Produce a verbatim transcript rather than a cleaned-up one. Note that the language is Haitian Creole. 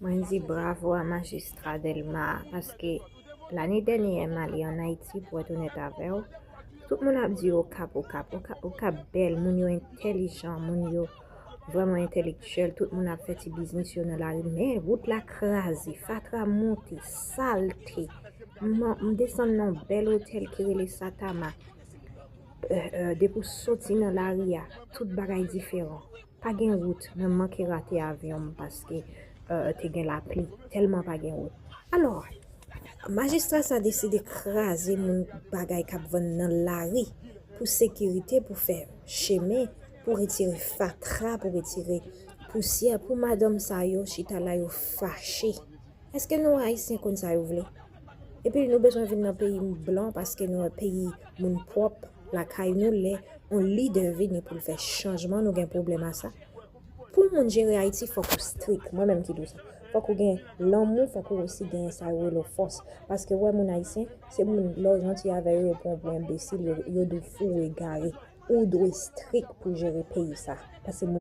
Mwen di bravo a majistra Dèlma a, paske lane dènyè m ale ann Ayiti, pou èt onèt avè w, tout moun ap di Okap, Okap, Okap, Okap bèl, moun yo entèlijan, moun yo vrèman entèlektyèl, tout moun ap fè ti biznis yo nan lari, men wout la kraze, fatra monte, salte, m, m desann nan yon bèl otèl ki rele Satama. Depi w soti nan lari a, tout bagay diferan. Pa gen wout, mwen manke rate avyon m paske te gen lapli, tèlman pa gen wout. Alò, majistra sa deside kraze moun, bagay k ap vann nan lari pou sekirite, pou fè chemen, pou retire fatra, pou retire pousyè, pou madanm sa yo chita la, yo fache. Èske nou Ayisyen konn sa yo vle? Epi nou bezwen vin nan peyi blan paske nou wè peyi moun pwòp lakay nou, lè yon lidè vini pou l fè chanjman, nou gen pwoblèm a sa. Pou moun jere Ayiti, fòk ou strik. Mwen menm ki di w sa. Fòk ou gen lanmou, fòk ou osi gen sa yo rele fòs. Paske w wè moun ayisyen, se moun lè w janti avè yo, yo pran w pou enbesil, yo, yo di w fou, ou egare. Ou dwe strik pou jere peyi sa. Paske